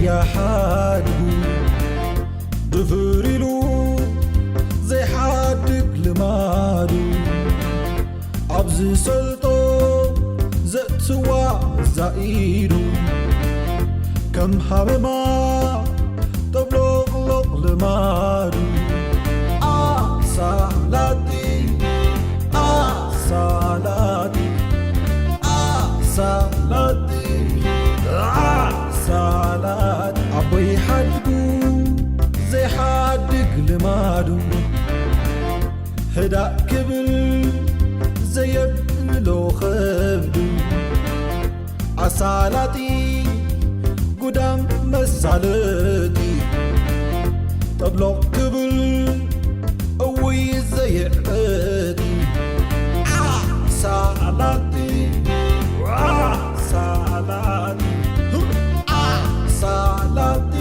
ያሓድጉ ድፍር ኢሉ ዘይሓድግ ልማዱ ኣብ ዝሰልጦ ዘእትዋ ዛኢዱ ከም ሃመማ ጠብሎቕሎቕ ልማዱ ኣሳላጢ ኣሳላጢ ኣሳላጢ ኣሳላጢ ኣቦይ ሓድጉ ዘይሓድግ ልማዱ ህዳእ ክብል ዘየብሎ ኸብዱ ኣሳላጢ ጉዳም መሳለጢ ጠብሎቕ ክብል እውይ ዘየዕበጢ ኣሳላጢ ኣሳላጢ ኣሳላጢ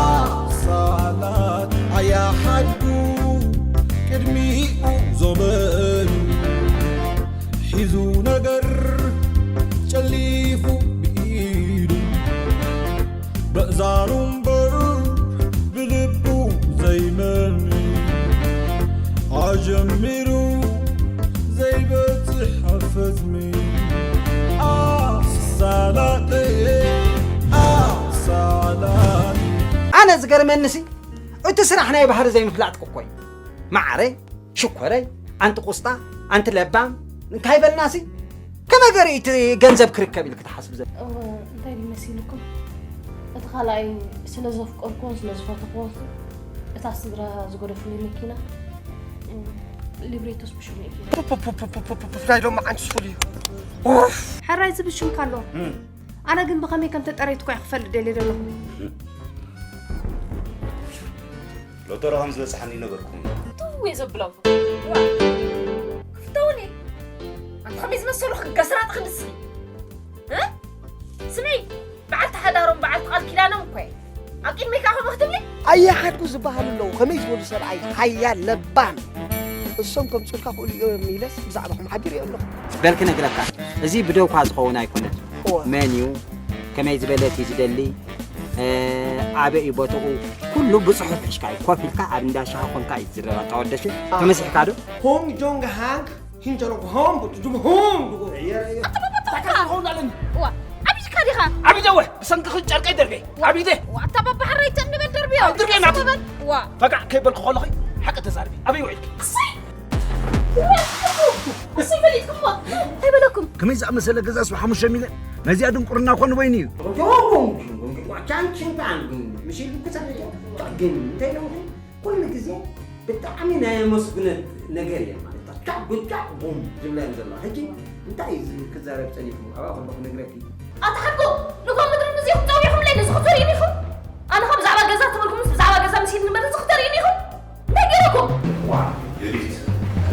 ኣሳላጢ ኣያሓድጉ ቅድሚኡ ዞመኑ ሒዙ ነገር ጨሊፉ ብኢዱ በእዛኑ እምበር ብልቡ ዘይመኒ ኣጀሚሩ ዘይበጽሕ ኣፈጽሚ ኣሳላጢ ኣሳላጢ ኣነ ዝገርመንሲ እቲ ስራሕ ናይ ባህሪ ዘይምፍላጥ እኮ እዩ። ማዓረ ሽኮረይ ኣንቲ ቁስጣ ኣንቲ ለባም እንታይ በልናሲ ከመይ ገይሩ እቲ ገንዘብ ክርከብ ኢልክ ትሓስብ ዘ እንታይ ድዩ መሲልኩም? እቲ ካልኣይ ስለ ዘፍቀርክዎን ስለ ዝፈተኽዎን እታ ስድራ ዝጎደፈለይ መኪና ሊብሬቶስ ብሽሙ እዩ ገይረ። ናይ ሎማዓንቲ ስፉል እዩ። ኡፍ! ሕራይ ዝብል ሽምካ ኣሎ። ኣነ ግን ብኸመይ ከም ተጠረይትኳ እየ ክፈልጥ ደልየ ዘለኹ። ሎተሪ ከም ዝበፅሓኒ ነበርኩም። ትው እየ ዘብሎም። ዋ፣ ክፍተውኒ። ኣንቲ ከመይ ዝመሰሉ ክገስራጥ ክንስኺ? እ? ስሚ፣ በዓልቲ ሓዳሮም በዓልቲ ቃል ኪዳኖም እኮ እየ። ኣብ ቅድመይ ከዓ ከምኡ ክትብሊ? ኣየ ሓድጉ ዝበሃሉ ኣለዉ። ከመይ ዝበሉ ሰብኣይ? ሓያል ለባም። እሶም ከምፅኡልካ ክእሉ እዮም ኢለስ ብዛዕባኹም ሓቢረ ኣለኹ። በል ክነግረካ፣ እዚ ብደውካ ዝኸውን ኣይኮነን። እወ። መን እዩ? ከመይ ዝበለ እቲ ዝደሊ? እ፣ ኣበይ እዩ ቦትኡ? ኩሉ ብጽሑፍ ሒዝካ እዩ። ኮፍ ኢልካ ኣብ እንዳ ሻሂ ኮንካ እዩ ዝዝረብ። ኣታ ወደሽ፣ ኣዎ። ተመሲሕካ ዶ? ሆንግ ጆንግ ሃንግ ሂንጀሎ ሆም ቡት ጁም ሆም ዱጎ። ኣታ ባባ ተውካ። ታካ ሆን ኣለኒ። ዋ፣ ዓቢድካ ዲኻ? ዓቢደ ወ፣ ብሰንክኺ ጨርቀይ ደርቤ። ዋ፣ ዓቢደ። ዋ፣ ኣታ ባባ ሕራይ ተንበል ደርብዮ። ኣይ፣ ደርብዮ ናቱ። ተንበል። ዋ። በቃ ከይበልኩ ከለኺ ሓቂ ተዛርቢ። ኣበይ ውዒልኪ? እሰይ! እሰይ ፈሊጥኩሞ። እንታይ በለኩም? ከመይ ዝኣመሰለ ገዛስ ብሓሙሽተ ሚልዮን? ናይዚኣ ድንቁርና እኮ ንበይኑ እዩ። ቻንችንታን ግን፣ ምሽ ኢሉ ክጸርግ ግን፣ እንታይ ኢሎም ግን፣ ኩሉ ግዜ ብጣዕሚ ናይ ኣመስግነት ነገር እየ ማለት እዩ። ቻዕ ጉድ ቻዕ ቡም ዝብላ እዮም ዘለዋ። ሕጂ እንታይ እዩ እዚ ክዛረብ ጸኒሑ? ኣብኣ ከሎ ክነግረኪ። ኣታ ሓድጎ፣ ንጎ ምድሪ ንዚኹም ጸዊዕኹምለይ፣ ነዚ ክተርእዩኒ ኢኹም? ኣነ ኸ ብዛዕባ ገዛ ትብልኩምስ ብዛዕባ ገዛ ምሲል ንበር እዚ ክተርእዩኒ ኢኹም? እንታይ ገይረኩም? ዋ፣ ዮዲት፣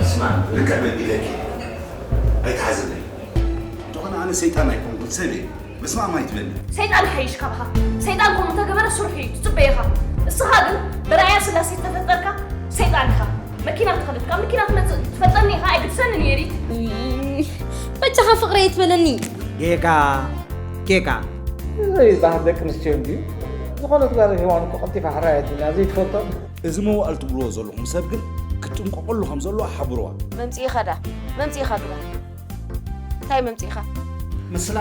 እስማ፣ ልክዕ በዲለኪ። ኣይትሓዝነይ። እንተኾነ ኣነ ሰይጣን ኣይኮንኩን፣ ሰብ እየ። ምስማም ኣይትበሊ። ሰይጣን ይሓይሽ ካባኻ። ሰይጣን ከምኡ እንተገበረ ስርሑ እዩ፣ ትጽበዮ ኢኻ። እስኻ ግን ብራእያ ስላሴ እተፈጠርካ ሰይጣን ኢኻ። መኪና ትኸልፍ፣ ካብ መኪና ትመጽእ ትፈልጠኒ ኢኻ፣ ኣይግድሰንን እዩ፣ ዮዲት። በጃኻ ፍቕረይ ኣይትበለኒ። ጌጋ፣ ጌጋ። እዚ ባህሪ ደቂ ኣንስትዮ እንድዩ። ዝኾነት ጓል ሄዋን እኮ ቀልጢፋ ሕራይ ኣይትብላ፣ ዘይትፈልጦ። እዚ መዋእል ትብልዎ ዘለኹም ሰብ ግን ክትጥንቀቐሉ ከም ዘለዎ ሓብርዋ። መምጽኢኻ ዳ? መምጽኢኻ ግበር። እንታይ መምጽኢኻ? ምስላ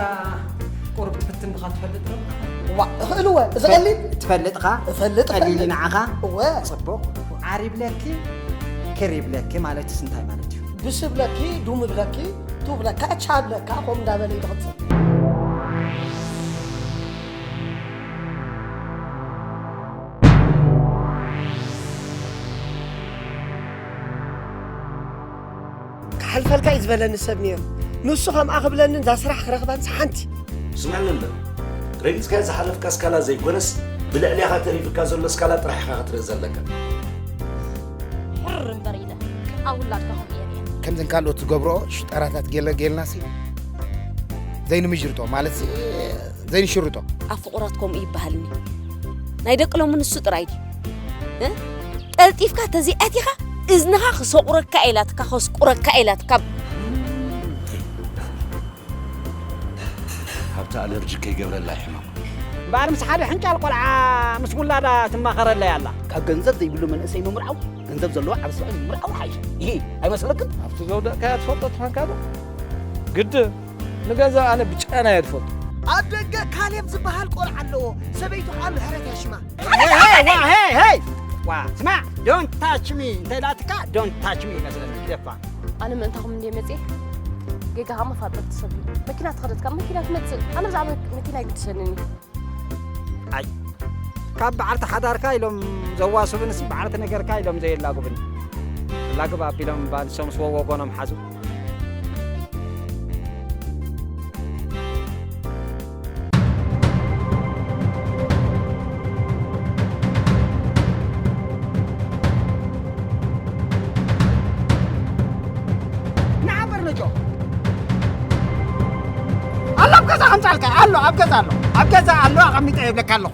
ቁሩብ ትፍትን ዲኻ ትፈልጥ ዶ? እዋ፣ እኽእል እወ። እዚ ቀሊል? ትፈልጥ ኢኻ? እፈልጥ፣ ቀሊል እዩ እፈልጥ። ንዓኻ? እወ። ጽቡቕ። ዓር ይብለኪ፣ ክር ይብለኪ ማለትስ እንታይ ማለት እዩ? ብስ ይብለኪ፣ ዱም ይብለኪ፣ ቱ ይብለካ፣ ቻ ይብለካ፣ ከምኡ እንዳበለ እዩ ዝቕጽል። ክሓልፈልካ እዩ ዝበለኒ ሰብ ነይሩ። ንሱ ከምኣ ክብለንን እዛ ስራሕ ክረኽባንስ ሓንቲ። ስምዐኒ እምበር፣ ረጊጽካዮ ዝሓለፍካ ስካላ ዘይኮነስ፣ ብልዕሌኻ ተሪፍካ ዘሎ ስካላ ጥራሕ ኢኻ ክትርኢ ዘለካ። ሕር እምበር ኢለ፣ ኣብ ውላድካ ከምኡ የርእየን። ከምዘን ካልኦት ዝገብርኦ ሽጠራታት ገለ ጌልናሲ ዘይንምጅርቶ፣ ማለትሲ ዘይንሽርጦ። ኣብ ፍቑራት ከምኡ ይበሃልኒ። ናይ ደቂ ሎሚ ንሱ ጥራይ ድዩ? እ? ቀልጢፍካ ተዘይኣቲኻ እዝንኻ ክሰቑረካ ኢላትካ፣ ከስቁረካ ኢላትካ። ሃብቲ ኣለርጂ ከይገብረላ ሕማም። እምበኣር ምስ ሓደ ሕንጫል ቆልዓ ምስ ውላዳ ትማኸረለይ ኣላ። ካብ ገንዘብ ዘይብሉ መንእሰይ ምምርዓው፣ ገንዘብ ዘለዎ ዓቢ ሰብኣይ ምምርዓው ሓይሽ። ይሄ ኣይመስለክን? ኣብቲ ዘውደቕካያ ትፈልጦ ትኾንካ ዶ? ግድ ንገንዘብ ኣነ ብጨና እየ ዝፈልጦ። ኣብ ደገ ካሌብ ዝበሃል ቆልዓ ኣለዎ፣ ሰበይቱ ከዓ ምሕረት እያ ሽማ። ሄይ፣ ሄይ፣ ዋ፣ ሄይ፣ ሄይ! ዋ፣ ስማዕ፣ don't touch me እንተ ኢላትካ፣ don't touch me ይመስለኒ፣ ግደፋ። ኣነ ምእንታኹም እንድየ መፅየ፣ ጌጋ ከዓ መፋጠርቲ ሰብ እዩ። መኪና ተኸደትካ፣ መኪና ትመፅእ፣ ኣነ ብዛዕባ መኪና ኣይግድሰንን እዩ። ኣይ፣ ካብ በዓልቲ ሓዳርካ ኢሎም ዘዋስብንሲ በዓልቲ ነገርካ ኢሎም ዘየላጉብኒ። ላግብ ኣቢሎም እባ ንሶምስ ወወገኖም ሓዙ። ንዓበር ነጆ። ኣሎ ኣብ ገዛ ከምጻልካ፣ ኣሎ ኣብ ገዛ ኣሎ። ኣብ ገዛ ኣሎ ኣቐሚጠ የብለካ ኣለኹ።